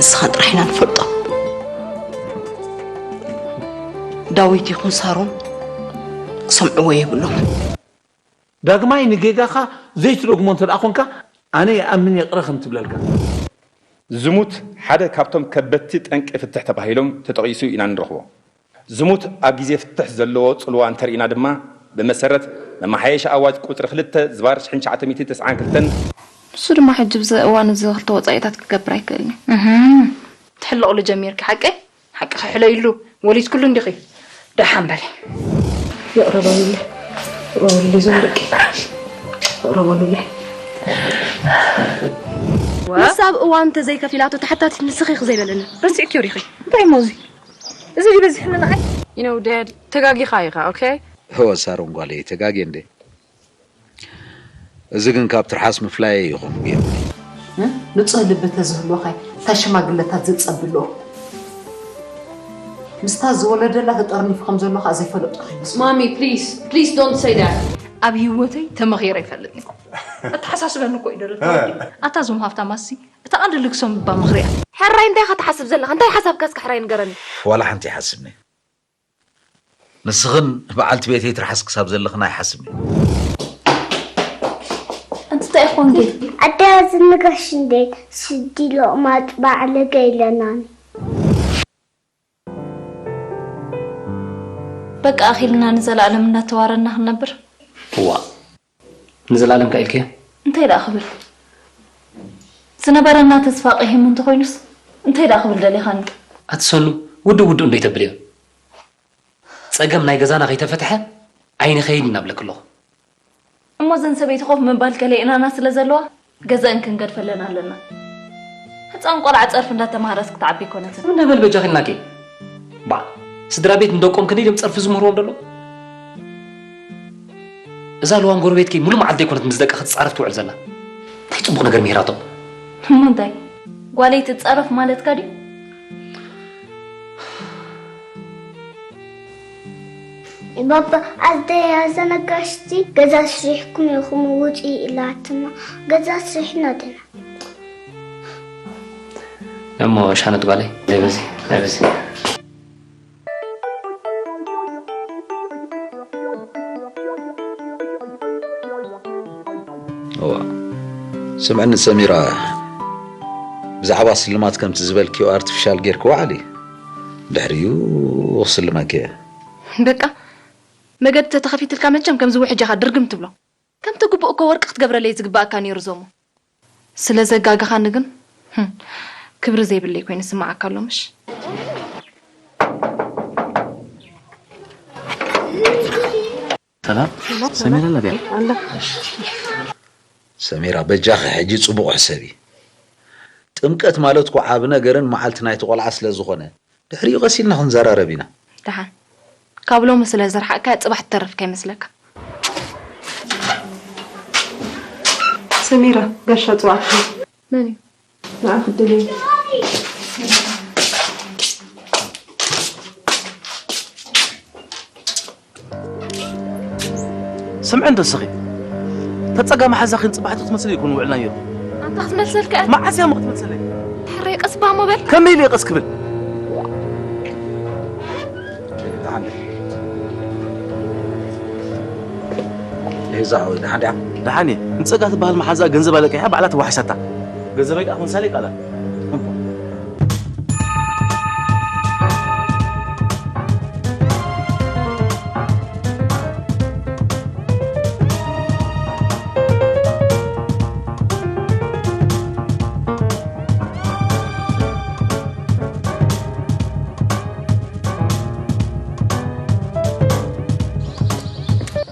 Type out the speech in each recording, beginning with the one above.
ንስኻ ጥራሕ ኢና ንፈልጦ። ዳዊት ይኹን ሳሮን ክሰምዕዎ የብሎም። ዳግማይ ንጌጋኻ ዘይትደግሞ እንተ ደኣ ኾንካ፣ ኣነ ይኣምን ይቕረ ከም ትብለልካ። ዝሙት ሓደ ካብቶም ከበድቲ ጠንቂ ፍትሕ ተባሂሎም ተጠቒሱ ኢና ንረኽቦ። ዝሙት ኣብ ግዜ ፍትሕ ዘለዎ ጽልዋ እንተርኢና ድማ፣ ብመሰረት መመሓየሺ ኣዋጅ ቁጽሪ ክልተ ዝባር ሽሕን ትሽዓተ ሚእትን ተስዓን ክልተን፣ ንሱ ድማ ሕጂ ብዚ እዋን እዚ ክልተ ወጻኢታት ክገብር ኣይክእልን እዩ። እህም፣ ትሕለቕሉ ጀሚርኪ ሓቀይ? ሓቂ ክሕለይሉ ወሊድክሉ እንዲኺ። ደሓን በሊ። ይቕረ በሉለይ። ይቕረ በሉለይ እዞም ደቂ። ይቕረ በሉለይ። ንሳ ኣብ እዋን እንተዘይከፊላቶ ተሓታቲት ንስኺ ኢኺ ዘይበለኒ። ረሲዕክዮ ዲኺ? እንታይ እሞ እዚ? እዚ ድዩ በዚሕኒ ንዓይ? You know, Dad, ተጋጊኻ ኢኻ፣ okay? እወ ሳሮን ጓለይ፣ ተጋግየ እንዴ? እዚ ግን ካብ ትርሓስ ምፍላየይ እዩ ከምኡ ገይሩኒ። ንጹህ ልቢ ተዝህልወኻይ እንታይ ሽማግለታት ዝጸብልኦ ምስታ ዝወለደላ ተጠርኒፉ ከም ዘሎ ከኣ ዘይፈለጥኩ ይመስል። Mommy, please, please don't say that. ኣብ ህይወተይ ተመኺረ ይፈልጥ። ኣተሓሳስበኒ እኮ እዩ ደረት ኣታ ዞም ሃፍታማሲ እታ ቀንዲ ልግሶም እባ ምኽሪ እያ። ሕራይ እንታይ ኢኻ ትሓስብ ዘለኻ? እንታይ ሓሳብካ እስከ ሕራይ ንገረኒ። ዋላ ሓንቲ ኣይሓስብን እየ። ንስኽን በዓልቲ ቤተይ ትርሓስ ክሳብ ዘለኽን ኣይሓስብን እየ። ኣንቲ እንታይ ኢኹም ግን? ኣደ ዝንጋሽ እንዴት ስዲ ሎቕማጽ ባዕለገ ኢለናኒ። በቃ ኣኺልና ንዘለኣለም እናተዋረና ክንነብር። እዋእ ንዘላለም ከ ኢልክያ? እንታይ ደኣ ክብል? ዝነበረና ተስፋ ቀሂሙ እንተኾይኑስ እንታይ ደኣ ክብል ደሊኻኒ? ኣቲ ሰኑ ውድእ ውድእ እንዶ ይተብልዮ? ጸገም ናይ ገዛና ከይተፈትሐ ኣይንኸይድን እናብለኪ ኣለኹ። እሞ እዘን ሰበይቲ ኮፍ ምባል ከለይእናና ስለ ዘለዋ ገዘእን ክንገድፈለን ኣለና። ህፃን ቆልዓ ፀርፊ እንዳተማሃረስ ክትዓቢ ኣይኮነትን። ምን በል በጃኺ እናቴ። ባዕ ስድራ ቤት ንደቆም ክንደይ ድዮም ፀርፊ ዝምህርዎም ደሎ? እዛ ልዋም ጎረቤትኪ ሙሉ መዓልቲ ዘይኮነት ምስ ደቃ ክትፃረፍ ትውዕል ዘላ። እንታይ ፅቡቕ ነገር ምሂራቶም? እሞ እንታይ ጓለይ ትፃረፍ ማለትካ ድዩ? ባባ ኣደይ ኣዘነጋሽቲ ገዛ ስሪሕኩም ኢኹም ውፂ ኢላትና ገዛ ስሪሕና ደና እሞ ሻነት ጓለይ ናይ በዚ ናይ በዚ እዋ ስምዕኒ ሰሚራ ብዛዕባ ስልማት ከምቲ ዝበልክዮ ኣርቲፊሻል ጌርክዎ ዓሊ ድሕሪኡ ክስልመኪ እየ በቃ መገዲ ተተኸፊትልካ መቸም ከምዚ ውሕጅኻ ድርግም ትብሎ። ከምቲ ግቡእ እኮ ወርቂ ክትገብረለይ ዝግበኣካ ነይሩ ዞሞ። ስለ ዘጋገኻኒ ግን ህም፣ ክብሪ ዘይብለይ ኮይኑ ይስምዓካ ኣሎ ምሽ? ሰላም ሰሚራ ኣላ ድያ? ሰሚራ በጃኺ ሕጂ ጽቡቕ ሕሰቢ። ጥምቀት ማለት እኮ ዓቢ ነገርን መዓልቲ ናይቲ ቆልዓ ስለ ዝኾነ ድሕሪኡ ቀስ ኢልና ክንዘራረብ ኢና። ደሓን። ካብ ሎሚ ስለ ዘርሓቕካያ ጽባሕ ትተርፍ ከይመስለካ። ሰሚራ፣ ጋሻ ጽዋዕካ። መን እዩ? ንዓኺ ድልዩ። ስምዒ እንዶ እስኺ እታ ጸጋ መሓዛኺን ጽባሕ ክትመልስለይ ይኹን ውዕልና ነይሩ። ኣንታ ክትመልሰልካ እያ። መዓስ እያ እሞ ክትመልሰለይ? ሕራይ ቀስ እባ እሞ በል። ከመይ ኢለ እየ ቀስ ክብል? ደሓን እየ። ንጸጋ ትበሃል መሓዛ ገንዘብ ኣለቂሓ ባዕላ ተዋሒሳታ። ገንዘበይ ከኣ ክንሳለይ ቃላ።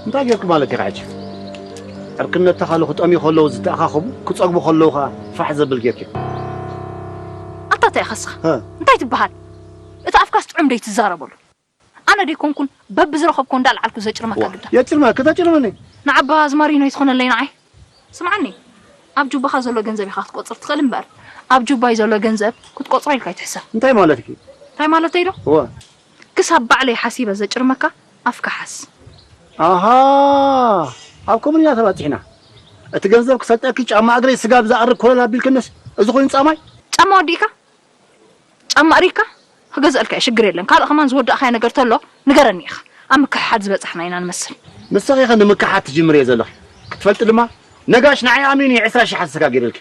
እንታይ ጌርኩ ማለት ኢኻ ሕጂ? ዕርክነት ተኻሉ ክጠምዩ ከለዉ ዝተኣኻኸቡ ክጸግቡ ከለዉ ኸኣ ፋሕ ዘብል ጌርኪ። ኣታ እንታይ ኢኻ ንስኻ? እንታይ ትበሃል? እቲ ኣፍካስ ጥዑም ደይትዛረበሉ። ኣነ ደይኮንኩን በብዝረኸብኩ እንዳልዓልኩ ዘጭርመካ ግዳ። የጭርመ ክተጭርመኒ። ንዓባ ኣዝማሪኖ ኣይትኾነለይ ንዓይ። ስምዓኒ፣ ኣብ ጁባኻ ዘሎ ገንዘብ ኢኻ ክትቆጽር ትኽእል እምበር ኣብ ጁባይ ዘሎ ገንዘብ ክትቆጽሮ ኢልካ ኣይትሕሰብ። እንታይ ማለትኪ? እንታይ ማለተይ ዶ? እወ። ክሳብ ባዕለይ ሓሲበ ዘጭርመካ ኣፍካ ሓዝ። ኣሃ ኣብ ከምኡ ኢና ተባጺሕና። እቲ ገንዘብ ክሰጠኪ ጫማ እግረይ ስጋብ ዝኣርግ ኮለል ኣቢልክንስ እዚ ኮይኑ ጻማይ? ጫማ ወዲእካ? ጫማ ኣሪግካ ክገዝአልካ እየ፣ ሽግር የለን። ካልእ ከማን ዝወዳእካዮ ነገር ተሎ ንገረኒ ኢኻ። ኣብ ምክሕሓድ ዝበጻሕና ኢና ንመስል። ንስኺ ኸ ንምክሓት ትጅምሪ እየ ዘለኺ። ክትፈልጢ ድማ ነጋሽ ንዓይ ኣሚኑ እዩ ዕስራ ሺሕ ኣሰጋጊርልኪ።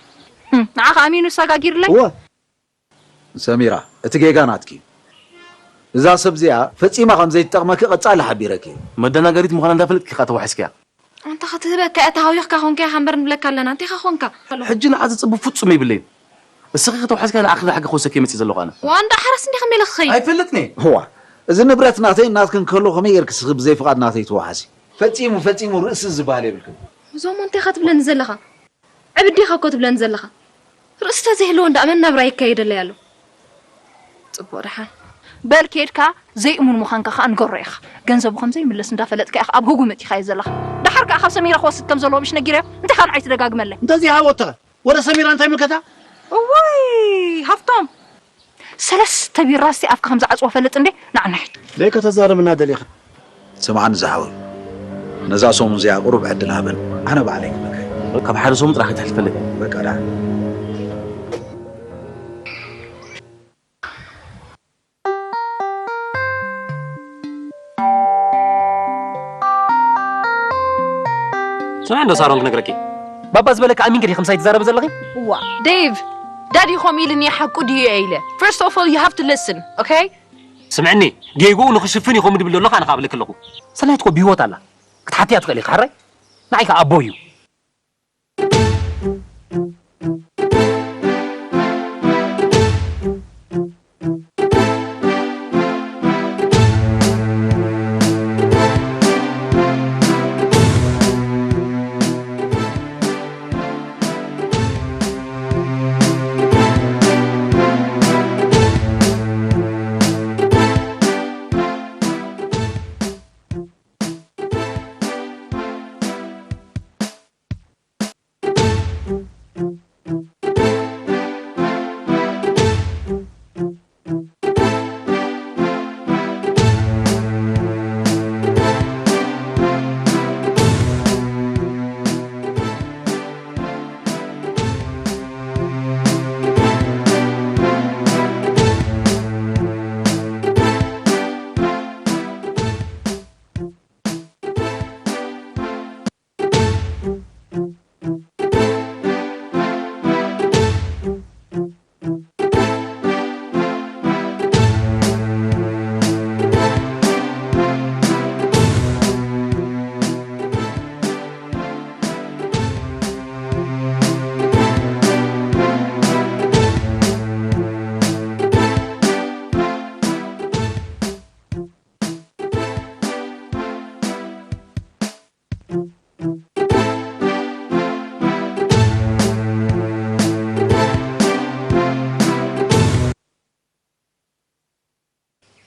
እም፣ ንዓኻ ኣሚኑ ኣሰጋጊርለይ? እወ። ሰሚራ፣ እቲ ጌጋ ናትኪ እዩ። እዛ ሰብ እዚኣ ፈጺማ ከም ዘይትጠቕመኪ ቀጻሊ ሓቢረኪ እየ። መደናገሪት ምዃና እንዳፈለጥኪ ኢኻ ተዋሒስክያ። ኣንታ ክትህበካ እያ፣ ተሃዊኽካ ኾንካ ኢኻ እምበር ንብለካ ኣለና። እንታይ ኢኻ ኾንካ? ሕጂ ንዓ ዝጽብ ፍጹም የብለይን። እስኺ ከተውሓዝካ ንዓኺ ዝሓገ ክወሰኪ መጺእ ዘለኹ ኣነ። ዋ፣ እንዳ ሓረስ እንዲኻ ሜለ ክኸይድ። ኣይፈልጥን እየ። እዋ፣ እዚ ንብረት ናተይ ናትክን ከሎ ከመይ ጌርክ እስኺ ብዘይ ፍቓድ ናተይ ትወሓዚ? ፈጺሙ፣ ፈጺሙ ርእሲ ዝበሃል የብልክን። እዞም እንታይ ኢኻ ትብለኒ ዘለኻ? ዕብድ ዲኻ እኮ ትብለኒ ዘለኻ? ርእሲ ተዘይህልዎ እንዳ መን ናብራ ይካየደለይ ኣሎ? ጽቡቕ ደሓን። በል ኬድካ ዘይእሙን ምዃንካ ከኣ ንገሮ ኢኻ። ገንዘቡ ከም ዘይምለስ እንዳፈለጥካ ኢኻ ኣብ ህጉ መጺኻዮ ዘለኻ። ደሓር ከኣ ካብ ሰሚራ ክወስድ ከም ዘለዎ ምሽ ነጊረዮ? እንታይ ኢኻ ንዓይ ትደጋግመለይ? እንተዘይሃቦ እተኸ? ወረ ሰሚራ እንታይ ምልከታ? እዋይ ሃፍቶም! ሰለስተ ቢራ እስቲ ኣፍካ ከም ዝዓጽዎ ፈልጥ እንዴ? ንዓ ንሒድ። ደይ ከተዛረብና ደሊኻ? ስምዓኒ ዝሓወይ፣ ነዛ ሰሙን እዚኣ ቁሩብ ዕድል ሃበን፣ ኣነ ባዕለይ ክመክረኪ። ካብ ሓደ ሰሙን ጥራሕ ከይትሕልፈለይ። በቃ ደሓን። ስምዒ እንዶ ሳሮን ክነግረኪ። ባባ ዝበለካ ኣሚንኪ ዲኺ ከምሳይ ትዛረቢ ዘለኺ? ዋ ዴቭ፣ ዳዲ ከምኡ ኢሉኒ ሓቁ ድዩ ኢለ። First of all, you have to listen, okay? ስምዕኒ፣ ጌግኡ ንኽሽፍን እዩ ከምኡ ድብል ዘሎ፣ ኣነ ከኣ እብለኪ ኣለኹ። ሰናይት እኮ ብህይወት ኣላ። ክትሓትያ ትኽእሊ ኢኺ፣ ሓራይ? ንዓይ ከኣ ኣቦይ እዩ።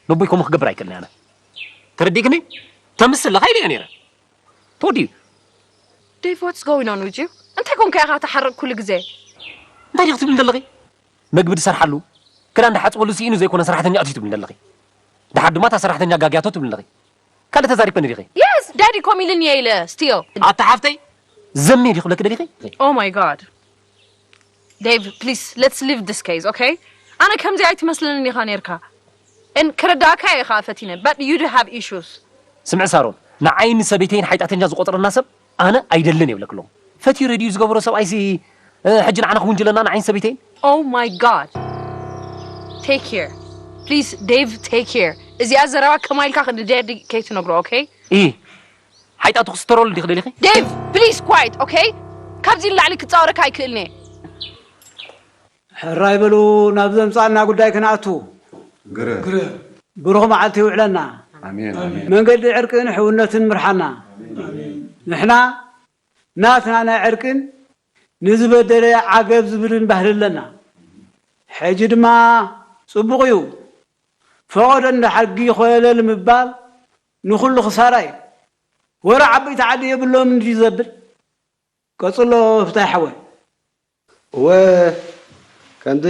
ነቦይ ከምኡ ክገብር ኣይክእልን ኣነ። ተረዲእክኒ? ተምስል ለኻ ኢለ ነይረ። ተወዲኡ። Dave, what's going on with you? እንታይ ኮንካ ኢኻ ትሓርቕ ኩሉ ግዜ? እንታይ ዲኺ ትብሊ ዘለኺ? መግቢ ድሰርሓሉ፣ ክዳን ድሓጽበሉ ስኢኑ ዘይኮነ ሰራሕተኛ ኣትዩ ትብሊ ዘለኺ። ደሓር ድማ እታ ሰራሕተኛ ጋግያቶ ትብሊ ኣለኺ። ካልእ ተዛሪበ ነዲኺ? Yes, ዳዲ ኮሚልን እየ ኢለ still። ኣታ ሓፍተይ፣ ዘሜ ዲኺ ክብለኪ ደሊኺ? Oh my God. Dave, please, let's leave this case, okay? ኣነ ከምዚ ኣይትመስለንን ኢኻ ነርካ። And ክርዳእካ እየ ኸኣ ፈቲነ, but you do have issues. ስምዒ ሳሮን፣ ንዓይን ንሰበይተይን ሓይጣተኛ ዝቆጽረና ሰብ ኣነ ኣይደልን እየ ብለኪ ኣለኹ። ፈትዩ ረድዩ ዝገበሮ ሰብኣይሲ፣ እ፣ ሕጂ ንዓና ክውንጅለና ንዓይን ሰበይተይን? Oh my God. Take care. Please, Dave, take care. እዚኣ ዘረባ ከማይ ኢልካ ንዳዲ ከይትነግሮ, okay? ኢ፣ ሓይጣቱ ክስተረሉ ዲኺ ደሊኺ? Dave, please quiet, okay? ካብዚ ንላዕሊ ክጻወረካ ኣይክእልን እየ። ሕራይ በሉ፣ ናብ ዘምጻና ጉዳይ ክንኣቱ። ግረ። ግረ። ብሩኽ መዓልቲ ይውዕለና። ኣሜን፣ ኣሜን። መንገዲ ዕርቅን ሕውነትን ምርሓና። ኣሜን። ንሕና ናትና ናይ ዕርቅን ንዝበደለ ዓገብ ዝብልን ባህሊ ኣለና። ሕጂ ድማ ጽቡቕ እዩ። ፈቐዶ እንዳ ሓድጊ ኮለል ምባል ንኹሉ ክሳራ እዩ። ወረ ዓበይቲ ዓዲ የብሎምን ድዩ ዘብል? ቀጽሎ ፍታይ ሓወይ። እወ፣ ከምዚ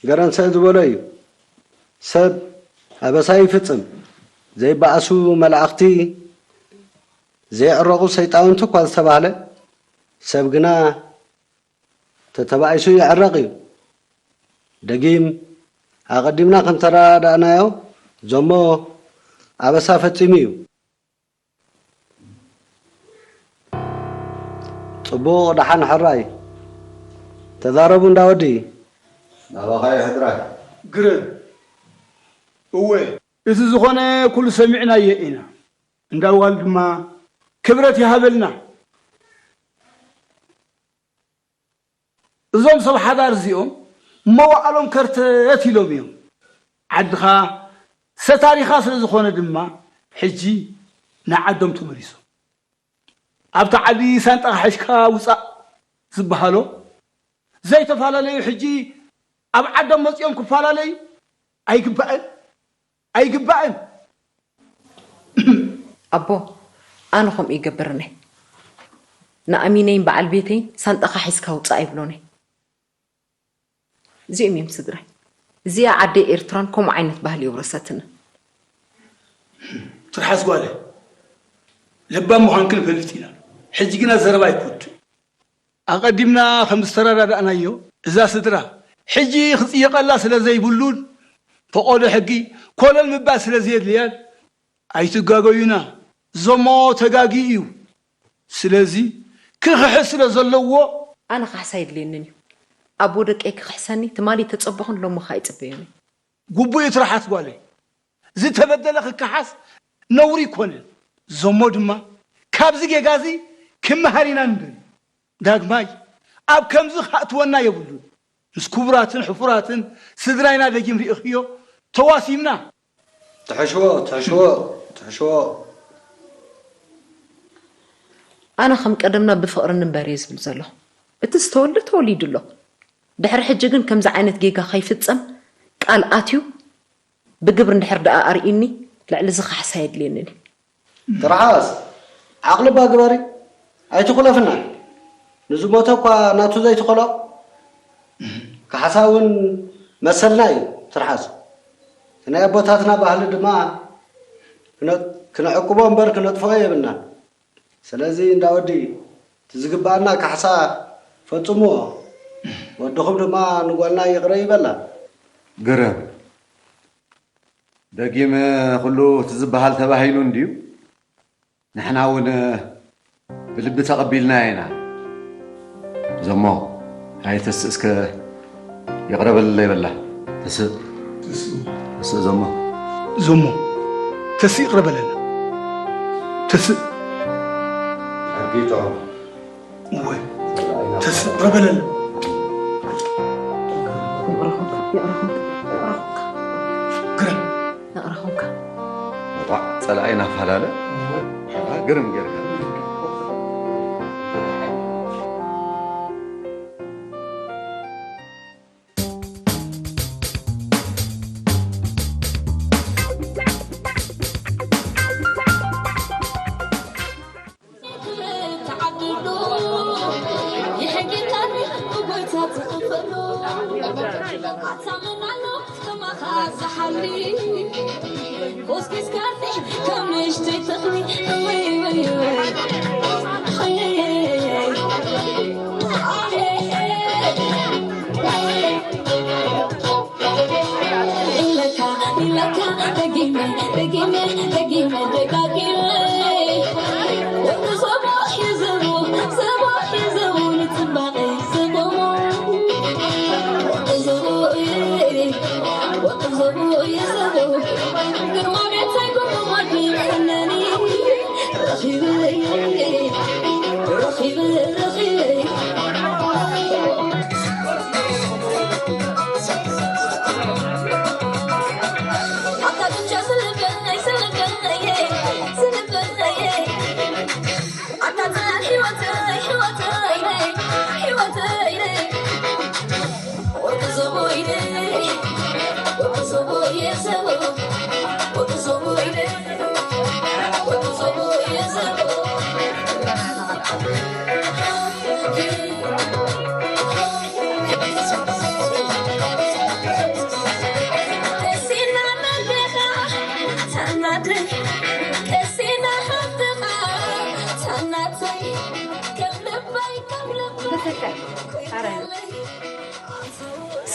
ገረንሰ ዝበሎ እዩ። ሰብ ኣበሳ ይፍጽም። ዘይበኣሱ መላእኽቲ፣ ዘይዕረቑ ሰይጣውንቲ እኳ ዝተባህለ፣ ሰብ ግና ተተባኢሱ ይዕረቕ እዩ። ደጊም ኣቐዲምና ከም ተረዳእናዮ፣ ዞሞ ኣበሳ ፈጺሙ እዩ። ጽቡቕ፣ ደሓን ሕራይ። ተዛረቡ እንዳ ወዲ። ናባኻ እየ ሕድራይ። ግርም። እወ፣ እቲ ዝኾነ ኩሉ ሰሚዕናዮ ኢና። እንዳ ጓል ድማ ክብረት ይሃበልና። እዞም ሰብ ሓዳር እዚኦም መዋእሎም ከርተት ኢሎም እዮም። ዓድኻ ሰታሪኻ ስለ ዝኾነ ድማ ሕጂ ንዓዶም ተመሊሶም። ኣብቲ ዓዲ ሳንጣኻ ሒዝካ ውጻእ ዝበሃሎ ዘይተፈላለዩ ሕጂ ኣብ ዓዶም መጺኦም ክፈላለዩ ኣይግባእን፣ ኣይግባእን። ኣቦ፣ ኣነ ከምኡ ይገብርኒ። ንኣሚነይን በዓል ቤተይን ሳንጣኻ ሒዝካ ውጻእ ኣይብሎኒ። እዚኦም እዮም ስድራይ። እዚኣ ዓደይ ኤርትራን ከምኡ ዓይነት ባህሊ የውረሰትኒ። ትርሓስ ጓለ፣ ለባም ምዃንኪ ንፈልጥ ኢና። ሕጂ ግና ዘረባ ኣይኮንትን። ኣቐዲምና ከም ዝተረዳዳእናዮ፣ እዛ ስድራ ሕጂ ክጽየቐላ ስለ ዘይብሉን ፈቐዶ ሕጊ ኮለል ምባል ስለ ዘየድልያን፣ ኣይትጋገዩና፣ ዞሞ ተጋጊዩ እዩ። ስለዚ ክኽሕስ ስለ ዘለዎ። ኣነ ካሕሳ የድልየንን እዩ። ኣቦ ደቀይ ክኽሕሰኒ ትማሊ ተጸበኹን ሎሚ ኸኣ ይጽበዮን እዩ። ግቡእ እዩ ትርሓስ ጓለይ። ዝተበደለ ክከሓስ ነውሪ ኣይኮነን። ዞሞ ድማ ካብዚ ጌጋ እዚ ክመሃር ኢና ንደሊ። ዳግማይ ኣብ ከምዚ ከእትወና የብሉን። ምስ ክቡራትን ሕፉራትን ስድራይና ደጊም ርኢኽዮ ተዋሲብና። ትሕሽዎ ትሕሽዎ ትሕሽዎ። ኣነ ከም ቀደምና ብፍቕሪ ንንበር እየ ዝብል ዘለኹ። እቲ ዝተወልደ ተወሊዱ ኣሎ። ድሕሪ ሕጂ ግን ከምዚ ዓይነት ጌጋ ከይፍጸም ቃል ኣትዩ ብግብሪ እንድሕር ደኣ ኣርእዩኒ ልዕሊ እዚ ካሕሳ የድልየንን እዩ። ትርሓስ ዓቕሊ እባ ግበሪ ኣይትኹለፍና ንዝሞተ እኳ ናቱ ዘይትኾሎ ካሕሳ እውን መሰልና እዩ ትርሓስ እቲ ናይ ኣቦታትና ባህሊ ድማ ክነዕቅቦ እምበር ክነጥፍኦ የብልናን ስለዚ እንዳ ወዲ እቲ ዝግበኣና ካሕሳ ፈፅምዎ ወድኹም ድማ ንጓልና ይቕረ ይበላ። ግርም ደጊም ኩሉ እቲ ዝበሃል ተባሂሉ እንድዩ ንሕና እውን ብልቢ ተቐቢልናዮ ኢና። ዞሞ ኣይ ተስእ እስከ ይቕረ በለለይ በላ። ተስእ ተስእ ዞሞ። ዞሞ ተስእ ይቕረ በለልና። ተስእ። ኣርጊቶም እወ ተስእ ረበለለ። ግርም ነቕረኹምካ። ጸላኢ ናፈላለ ግርም ጌርካ።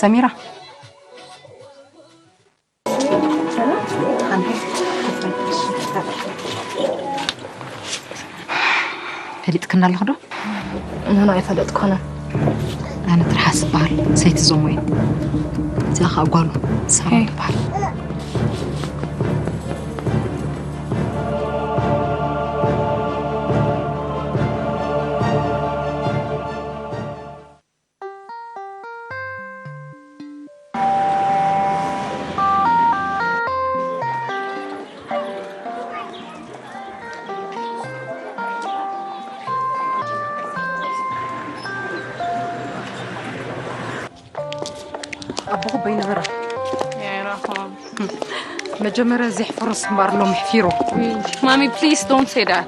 ሰሚራ ፈሊጥክና ኣለኽ ዶ? ንኖ ኣይፈለጥኩነ። ኣነ ትርሓስ ዝበሃል ሰይቲ ዞሞ እየ። እዚኣ ከዓ ጓሉ ሳሮን ትበሃል። ኣቦኹ በይነበራ መጀመርያ ዜሕፍርስ እምበር ሎም ሕፊሩ። ማሚ please don't say that.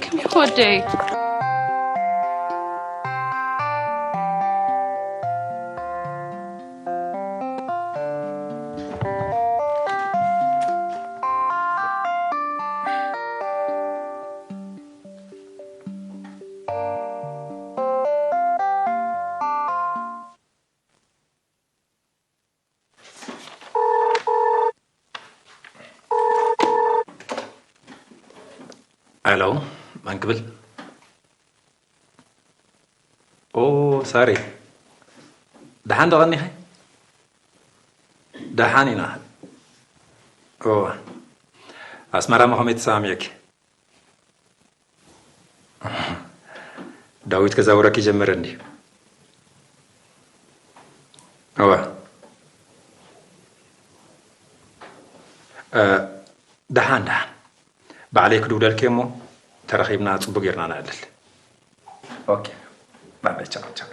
ከመይ ወደይ ሄሎ፣ መን ክብል? ኦ ሳሪ፣ ደሓን ዶ ቀኒኺ? ደሓን ኢና። ኦ ኣስመራ መኸመይ ተሰማሚዕኪ? ዳዊት ከዛውረኪ ጀመረ እንዲ? እወ። እ፣ ደሓን ደሓን። ባዕለይ ክድውለልኪ እሞ ተራኺብና ጽቡቅ ጌርና ነዕልል። ኦኬ። ባይ ባይ፣ ቻው ቻው።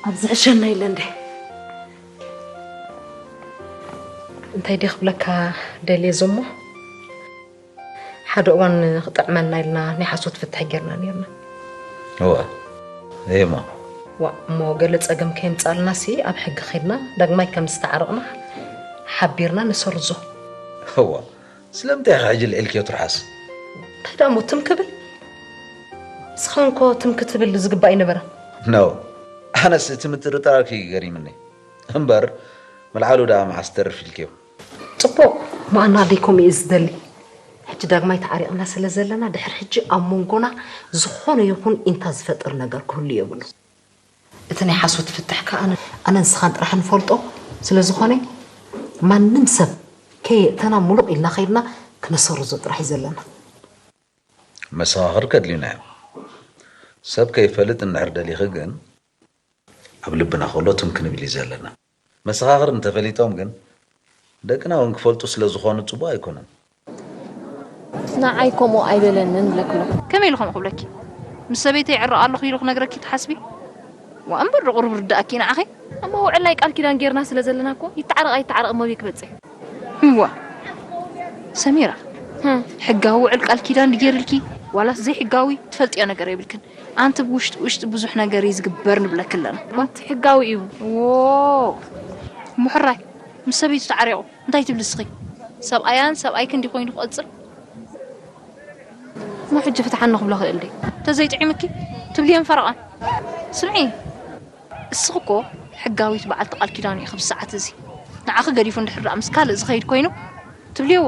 ኣብዚ ዕሸና ኢለ እንደ እንታይ ድየ ክብለካ ደልየ ዞሞ ሓደ እዋን ክጥዕመና ኢልና ናይ ሓሶት ፍትሕ ጌርና ነርና። እወ እየማ። ዋ እሞ ገለ ጸገም ከየምጻልና ሲ ኣብ ሕጊ ኸድና ዳግማይ ከም ዝተዓረቕና ሓቢርና ንሰርዞ። እዋ ስለምንታይ ኢኻ ሕጂ ልዒልክዮ ትርሓስ? እንታይ ደኣ እሞ ትም ክብል? ንስኻንኮ ትም ክትብል ዝግባእ ኣይነበረን። ኖ ኣነስ እቲ ምጥርጣርኪ ገሪምኒ እምበር ምልዓሉ ደኣ መዓስ ተርፍ ኢልክዮ? ጽቡቕ ማና ደይ ከምኡ እየ ዝደሊ። ሕጂ ዳግማይ ተዓሪቕና ስለ ዘለና ድሕሪ ሕጂ ኣብ መንጎና ዝኾነ ይኹን ኢንታ ዝፈጥር ነገር ክህሉ የብሉ። እቲ ናይ ሓሶት ፍትሕ ከኣ ኣነ ኣነን ንስኻን ጥራሕ ንፈልጦ ስለ ዝኾነ ማንም ሰብ ከየእተና ሙሉቕ ኢልና ከይድና ክነሰርዞ ጥራሕ እዩ ዘለና። መሰኻኽር ከድልዩና እዮም። ሰብ ከይፈልጥ እንድሕር ደሊኺ ግን ኣብ ልብና ከሎ ትም ክንብል እዩ ዘለና። መሰኻኽር እንተፈሊጦም ግን ደቅና እውን ክፈልጡ ስለ ዝኾኑ ጽቡቕ ኣይኮነን። ንዓይ ከምኡ ኣይበለንን ብለክሎ። ከመይ ኢሉ ከምኡ ክብለኪ? ምስ ሰበይተይ ይዕረቕ ኣለኹ ኢሉ ክነግረኪ ትሓስቢ? ዋ እምበር ዶ ቁሩብ ርድኣኪ ንዓኺ? እሞ ውዕል ናይ ቃል ኪዳን ጌርና ስለ ዘለና እኮ ይተዓረቕ ኣይተዓረቕ እሞ ኣበይ ክበጽሕ? እዋ ሰሚራ ሕጋዊ ውዕል ቃል ኪዳን ድጌርልኪ ዋላስ ዘይሕጋዊ ትፈልጥዮ ነገር የብልክን። ኣንቲ ብውሽጢ ውሽጢ ብዙሕ ነገር እዩ ዝግበር ንብለኪ ኣለና። ኣንቲ ሕጋዊ እዩ። ዎ ምሕራይ ምስ ሰበይቱ ተዓሪቑ እንታይ ትብሊ እስኺ? ሰብኣያን ሰብኣይክን ድዩ ኮይኑ ክቕጽል? እሞ ሕጂ ፍትሓኒ ክብሎ ክእል ድዩ? ተዘይጥዒምኪ ትብልየን ፈረቓን። ስምዒ እስኺ እኮ ሕጋዊት በዓልቲ ቃል ኪዳኑ ኢኺ ብሰዓት እዚ። ንዓኺ ገዲፉ እንድሕር ደኣ ምስ ካልእ ዝኸይድ ኮይኑ ትብልየዎ።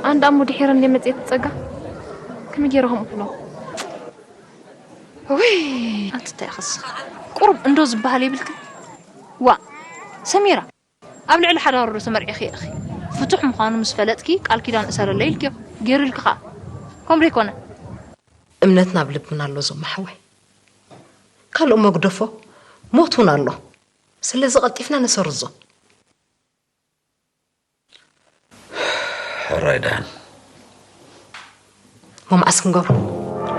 ኣንዳ እሞ ድሒረ እንደ መጽኤት ጸጋ ከመይ ገይረ ከምኡ ክብሎ? ውይ ኣንቲ እንታይ ኢኺ እስኺ ቁሩብ እንዶ ዝበሃል የብልክን። ዋእ ሰሚራ ኣብ ልዕሊ ሓዳሩ ዶ ተመርዒኺ ኢኺ? ፍቱሕ ምዃኑ ምስ ፈለጥኪ ቃል ኪዳን እሰርለይ ኢልክዮ። ገይሩልኪ ኸኣ። ከምኡ ዶ ኣይኮነን? እምነትና ኣብ ልብና ኣሎ ዞማ ሓወይ። ካልእ እሞ ግደፎ ሞት እውን ኣሎ። ስለዚ ቀልጢፍና ነሰርዞ። ሕራይ ደሓን። እሞ መዓስ ክንገብሮ?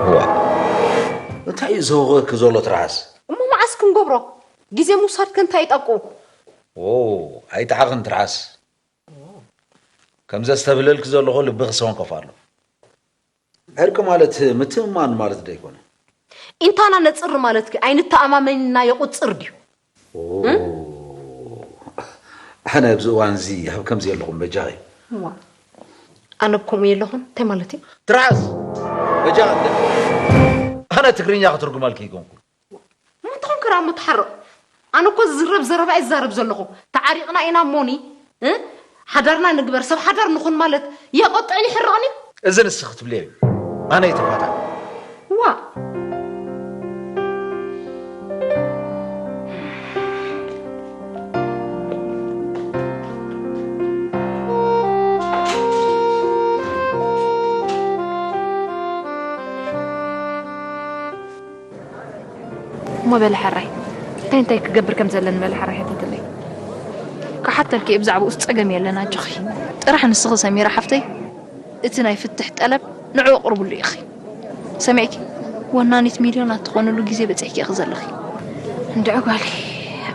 እዋ እንታይ እዩ ዘውቕኪ ዘሎ ትርሓስ? እሞ መዓስ ክንገብሮ? ግዜ ምውሳድ ከ እንታይ እዩ ጠቅኡ? ዎ ኣይጠዓኽን ትርሓስ። ከም ዘስተብህለልኪ ዘለኹ ልብኺ ሰንኮፍ ኣሎ። ዕርቂ ማለት ምትእምማን ማለት ዶ ኣይኮነን? ኢንታና ነጽሪ ማለትኪ ኣይንተኣማመንና የቑጽር ድዩ? ኦ፣ ኣነ ኣብዚ እዋን እዚ ኣብ ከምዚ የለኹም በጃኺ። እዋ ኣነ ብከምኡ የለኹን እንታይ ማለት እዩ? ትርዓስ በጃ ኣነ ትግርኛ ክትርጉመልኪ ይኮንኩ። ምትኾን ክራ ምትሓርቕ ኣነ እኮ ዝዝረብ ዘረባ ይዛረብ ዘለኹ። ተዓሪቕና ኢና እሞኒ እ? ሓዳርና ንግበር ሰብ ሓዳር ንኹን ማለት የቆጥዕን ይሕርቕን እዩ። እዚ ንስኺ ትብልዮ እዩ ኣነ ይተፋታ። ዋ እሞ በሊ ሕራይ እንታይ እንታይ ክገብር ከም ዘለኒ በሊ ሕራይ ሕተትለይ። ክሓተልኪ እየ ብዛዕባኡስ ጸገም የለን ኣጆኺ። ጥራሕ ንስኺ ሰሚራ ሓፍተይ እቲ ናይ ፍትሕ ጠለብ ንዕኡ ኣቕርብሉ ኢኺ። ሰሚዕኪ? ወናኒት ሚልዮናት ትኾንሉ ግዜ በጺሕኪ ኢኺ ዘለኺ። እንድዒ ጓለይ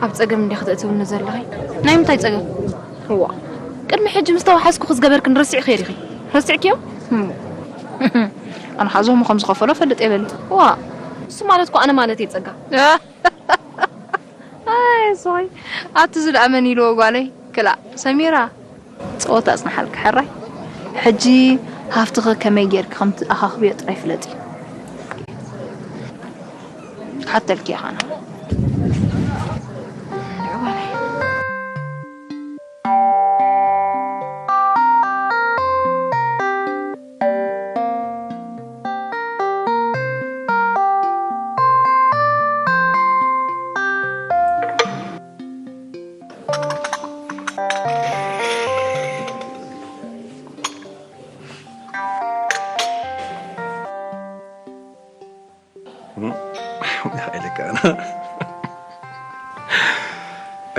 ኣብ ጸገም እንዲኺ ተእትውኒ ዘለኺ። ናይ ምንታይ ጸገም? እዋ ቅድሚ ሕጂ ምስ ተዋሓዝኩኺ ዝገበርክኒ ረሲዕክዮ ዲኺ? ረሲዕክዮ? ኣነ ሓዞሞ ከም ዝኸፈሎ ፈልጥ የበሊ። ዋ እሱ ማለት እኮ ኣነ ማለት እየ ጸጋ። ኣይ ሶይ ኣቲ ዝድኣ መን ኢልዎ ጓለይ ክላእ ሰሚራ ጸወታ ኣጽንሓልኪ ሕራይ። ሕጂ ሃፍትኺ ከመይ ጌርኪ ከም ትኣኻኽብዮ ጥራይ ፍለጢ። ክሓተልኪ እየ ኻና።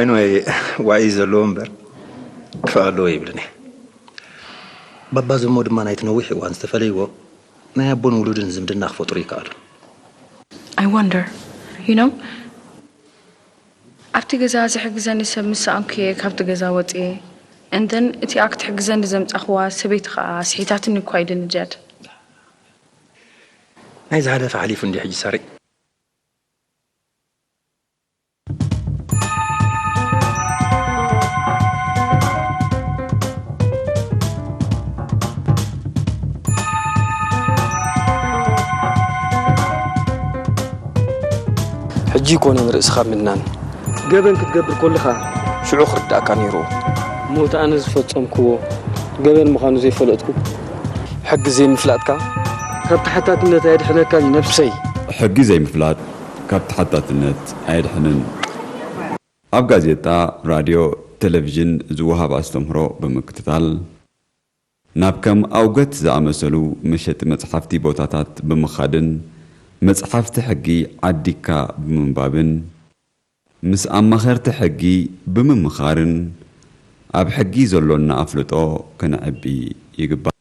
Anyway, ዋዒ ዘለዎ እምበር ክፍኣ ኣለዎ ይብልን እየ። ባባ ዘሞ ድማ ናይቲ ነዊሕ እዋን ዝተፈለይዎ ናይ ኣቦን ውሉድን ዝምድና ክፈጥሩ ይከኣሉ። I wonder, you know, ኣብቲ ገዛ ዝሕግዘኒ ሰብ ምስ ሰኣንኩ እየ ካብቲ ገዛ ወፅየ። And then እቲኣ ክትሕግዘኒ ዘምፃኽዋ ሰበይቲ ከዓ ስሒታትኒ እኳ እዩ ድንጃድ። ናይ ዝሓለፈ ሓሊፉ እንዲ ሕጂ ሳሪ። ሕጂ ይኮነን ርእስኻ ምድናን። ገበን ክትገብር ኮለኻ ሽዑ ክርዳእካ ነይርዎ። ሞት ኣነ ዝፈጸምክዎ ገበን ምዃኑ ዘይፈለጥኩ። ሕጊ ዘይምፍላጥካ ካብ ተሓታትነት ኣየድሕነካን እዩ ነብሰይ። ሕጊ ዘይምፍላጥ ካብ ተሓታትነት ኣየድሕንን። ኣብ ጋዜጣ፣ ራድዮ፣ ቴሌቪዥን ዝወሃብ ኣስተምህሮ ብምክትታል፣ ናብ ከም ኣውገት ዝኣመሰሉ መሸጢ መጽሓፍቲ ቦታታት ብምኻድን መጽሓፍቲ ሕጊ ዓዲግካ ብምንባብን ምስ ኣማኸርቲ ሕጊ ብምምኻርን ኣብ ሕጊ ዘሎና ኣፍልጦ ከነዕቢ ይግባእ።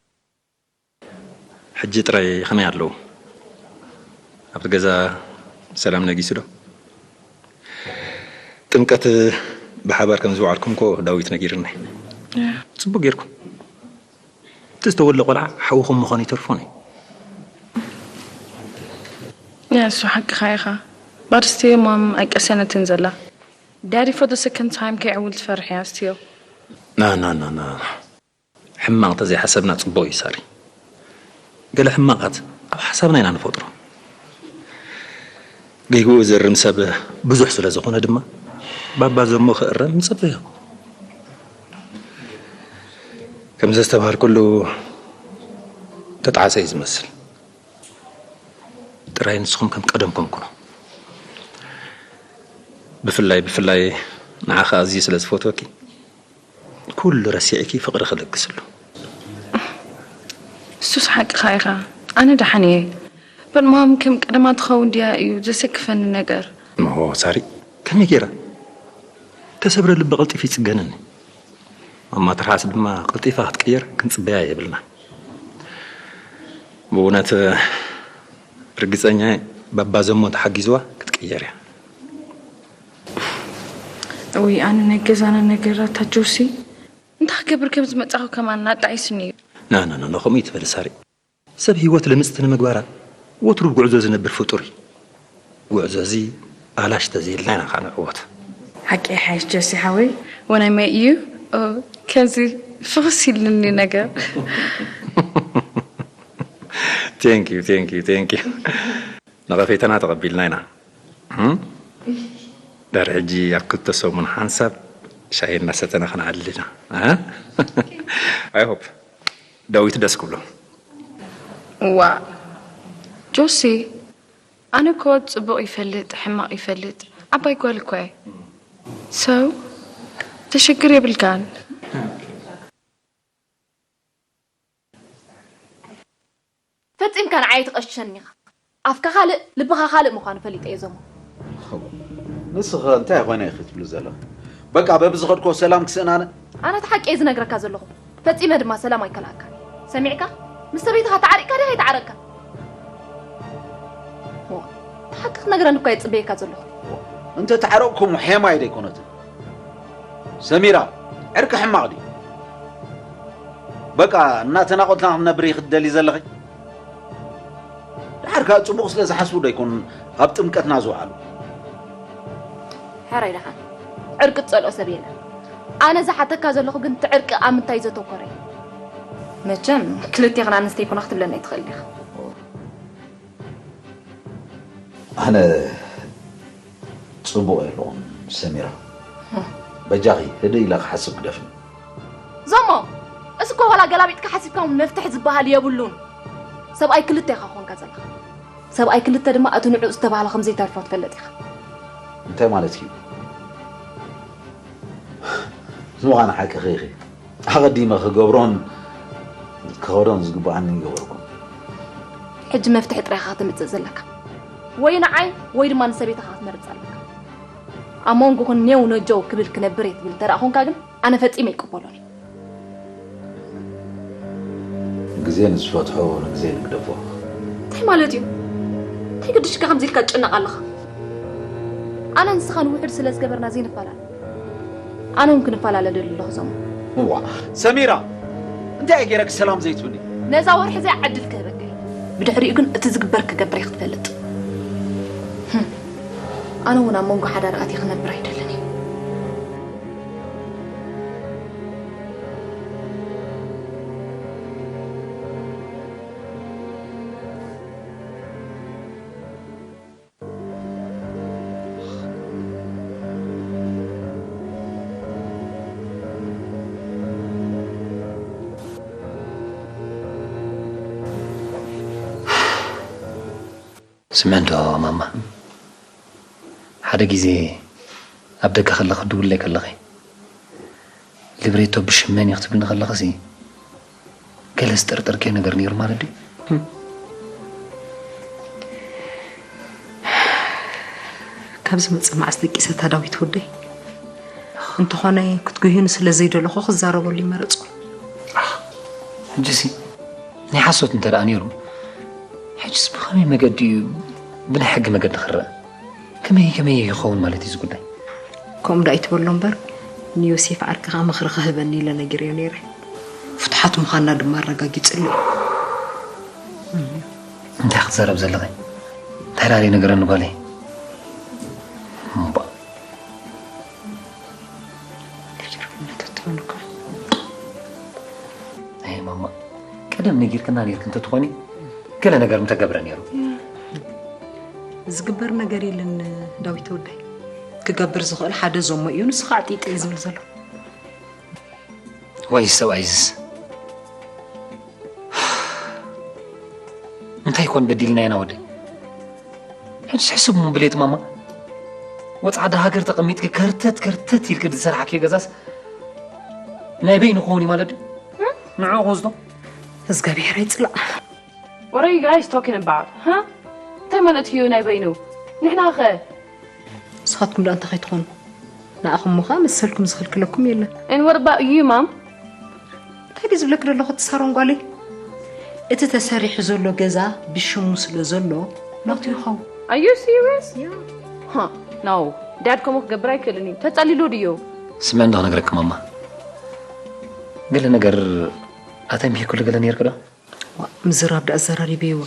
ሕጂ ጥራይ ከመይ ኣለዉ? ኣብቲ ገዛ ሰላም ነጊሱ ዶ? ጥምቀት ብሓባር ከም ዝወዓልኩም እኮ ዳዊት ነጊርኒ። ጽቡቅ ጌርኩም። እቲ ዝተወልደ ቆልዓ ሓውኹም ምዃኑ ይተርፎን እዩ። ያ እሱ ሓቅኻ ኢኻ። But still mom ኣይቀሰነትን ዘላ። Daddy for the second time ከይዕውል ትፈርሕ እያ still። ና ና ና ና ሕማቕ እንተዘይሓሰብና ጽቡቕ እዩ ሳሪ። ገለ ሕማቓት ኣብ ሓሳብና ኢና ንፈጥሮ። ጌግኡ ዝእርም ሰብ ብዙሕ ስለ ዝኾነ ድማ ባባ ዘሞ ክእረም ንጽበዮ። ከም ዘስተብሃልኩሉ ተጣዓሰ እዩ ዝመስል። ጥራይ ንስኹም ከም ቀደምኩም ኩኑ። ብፍላይ ብፍላይ ንዓኻ ኣዝዩ ስለ ዝፈትወኪ ኩሉ ረሲዕኪ ፍቕሪ ክለግስሉ። እሱስ ሓቅኻ ኢኻ። ኣነ ደሓን እየ። But mom ከም ቀደማ ትኸውን ድያ እዩ ዘሰክፈኒ ነገር። እሞ ሳሪ ከመይ ገይራ? ተሰብረ ልቢ ቀልጢፉ ይጽገነኒ። ማማ ትርሓስ ድማ ቀልጢፋ ክትቅየር ክንጽበያ የብልና። ብእውነት ርግጸኛ እየ ባባ ዘሞ እንተሓጊዝዋ ክትቅየር እያ። እውይ ኣነ ናይ ገዛና ነገራት ኣጆሲ እንታይ ክገብር ከም ዝመጻኹ ከማን ኣጣዒስኒ እዩ። ና ና ና ና ከምኡ ይትበል ሳሪ። ሰብ ህይወት ልምጽቲ ንምግባራ ወትሩ ብጉዕዞ ዝነብር ፍጡር እዩ። ጉዕዞ እዚ ኣላሽ ተዘይልና ኢና ከዓ ንዕወት። ሓቂ ይሓይሽ ጆሲ ሓወይ። When I met you, oh, ከምዚ ፍኹስ ኢልኒ ነገር። Thank you, thank you, thank you. ነቐፌታና ተቐቢልና ኢና። እም? ድሕሪ ሕጂ ኣብ ክልተ ሰሙን ሓንሳብ ሻሂ እናሰተና ክንዓልል ኢና። እ? I hope ዳዊት ደስ ክብሎ። ዋ ጆሲ፣ ኣነ እኮ ጽቡቕ ይፈልጥ ሕማቕ ይፈልጥ ዓባይ ጓል እኮ እየ። ሰው ትሽግር የብልካን። ፈጺምካ ንዓይ ትቐሽሸኒ ኢኻ። ኣፍካ ካልእ ልብኻ ካልእ ምዃኑ ፈሊጠ እየ ዞሞ። ንስኸ እንታይ ኾነ ኢኺ ትብሊ ዘለኺ? በቃ በብዝኸድኮ ሰላም ክስእናነ? ኣነ እቲ ሓቂ እየ ዝነግረካ ዘለኹ። ፈጺመ ድማ ሰላም ኣይከልኣካን። ሰሚዕካ? ምስ ሰበይትኻ ተዓሪቕካ ዲኻ ኣይተዓረቕካ? ዋ፣ እቲ ሓቂ ክትነግረኒ እኳ እየ ዝጽበየካ ዘለኹ። እንተ ተዓረቕኩም ሔማይ ደይኮነትን? ሰሚራ፣ ዕርቂ ሕማቕ ድዩ? በቃ እናተናቖትና ክንነብር ኢኺ ትደሊ ዘለኺ? ደሓር ከኣ ጽቡቕ ስለ ዝሓስቡ ዶ ኣይኮኑን ኣብ ጥምቀትና ዝወዓሉ? ሕራይ ደሓን ዕርቂ ትጸልኦ ሰብ የለን። ኣነ ዝሓተካ ዘለኹ ግን እቲ ዕርቂ ኣብ ምንታይ ዘተኮረ እዩ? መቸም ክልቴኽን ኣንስተይ ኮና ክትብለኒ ኣይትኽእልን ኢኻ። ኣነ ጽቡቕ የለኹን ሰሚራ፣ በጃኺ ህድእ ኢለ ክሓስብ ግደፍኒ። ዞሞ፣ እሱ እኮ ዋላ ገላቢጥካ ሓሲብካ እውን መፍትሒ ዝበሃል የብሉን። ሰብኣይ ክልተ ኢኻ ኮንካ ዘለኻ። ሰብኣይ ክልተ ድማ እቲ ንዑ ዝተባህለ ከም ዘይተርፎ ትፈልጥ ኢኻ። እንታይ ማለት እዩ? ምዃን ሓቅኺ ኢኺ። ኣቐዲመ ክገብሮን ክኸዶን ዝግብኣኒ ይገበርኩ። ሕጂ መፍትሒ ጥራይ ኢኻ ከተምጽእ ዘለካ። ወይ ንዓይ ወይ ድማ ንሰበይትኻ ክትመርጽ ኣለካ። ኣብ መንጎኹም ኔው ነጀው ክብል ክነብር እየ ትብል እንተ ደኣ ኾንካ ግን ኣነ ፈጺመ ኣይቅበሎን እየ። ግዜ ንዝፈትሖ ንግዜ ንግደፎ። እንታይ ማለት እዩ? እንታይ ግድሽካ ከምዚ ኢልካ ትጨነቕ ኣለኻ? ኣነ ንስኻን ውሑድ ስለ ዝገበርና ዘይንፈላለ። ኣነ እውን ክንፈላለ ደሊ ኣለኹ ዞሞ። እዋ ሰሚራ፣ እንታይ እየ ገይረኪ ሰላም ዘይትብኒ? ነዛ ወርሒ እዚኣ ዕድል ክህበካ እየ። ብድሕሪኡ ግን እቲ ዝግበር ክገብር እየ ክትፈልጥ። ህም። ኣነ እውን ኣብ መንጎ ሓዳር ኣትየ ክነብር ኣይደልን እየ። ስምዒ እንዶ ማማ፣ ሓደ ግዜ ኣብ ደገ ከለኺ ትድውለይ ከለኺ፣ ሊብሬቶ ብሽም መን እዩ ክትብልኒ ከለኺሲ፣ ገለ ዝጥርጠርክዮ ነገር ነይሩ ማለት ድዩ? ካብ ዝመጽእ መዓስ ደቂሰ እታ ዳዊት ወደይ? እንተኾነ ክትጉህዩኒ ስለ ዘይደለኹ ክዛረበሉ ይመረጽኩ። ሕጂሲ ናይ ሓሶት እንተ ደኣ ነይሩ፣ ሕጂስ ብኸመይ መገዲ እዩ ብናይ ሕጊ መገዲ ክረአ? ከመይ ከመይ ይኸውን ማለት እዩ እዚ ጉዳይ? ከምኡ ዶ ኣይትበሎ እምበር፣ ንዮሴፍ ዓርክኻ ምኽሪ ክህበኒ ኢለ ነጊረዮ ነይረ። ፍቱሓት ምዃንና ድማ ኣረጋጊጽሉ እዩ። እንታይ ክትዛረብ ዘለኺ? እንታይ ዳኣ ንገረኒ ጓለይ። እምባ። ከጀርኩነት ትኾንካ። ኣይ ማማ፣ ቀደም ነጊርክና ነይርክ እንተትኾኒ ገለ ነገር ምተገብረ ነይሩ። ዝግበር ነገር የለን ዳዊት ወደይ። ክገብር ዝኽእል ሓደ ዞሞ እዩ፣ ንሱ ከዓ ጢጥ እዩ ዝብል ዘሎ። ወይ ሰብኣይዝስ እንታይ ኮን በዲልና ኢና ወደይ? ሕጅስ ሕስብ እሞ ብሌት ማማ፣ ወጻዕዳ ሃገር ተቐሚጥኪ ከርተት ከርተት ኢልኪ ዝሰራሕክዮ ገዛስ ናይ በይኑ ክኸውን እዩ ማለት ድዩ? ንዕኡ ክወስዶ? እግዚኣብሔር ኣይጽላእ። What are you guys talking about? Huh? እንታይ ማለት እዩ ናይ በይኑ? ንሕና ኸ? ንስኻትኩም ደኣ እንታይ ከይትኾኑ? ንኣኹም እሞ ኸኣ መሰልኩም ዝኽልክለኩም የለን። And what about you, Mom? እንታይ ድዩ ዝብለኪ ዘለኹ እቲ ሳሮን ጓለይ? እቲ ተሰሪሑ ዘሎ ገዛ ብሽሙ ስለ ዘሎ ናቱ ይኸውን። Are you serious? Huh, no. Dad ከምኡ ክገብር ኣይክእልን እዩ። ተጸሊሉ ድዩ? ስምዒ እንዶ ክነግረኪ ማማ። ገለ ነገር ኣተንቢህክሉ ገለ ነይርክ ዶ? ምዝራብ ደኣ ኣዘራሪበይዎ።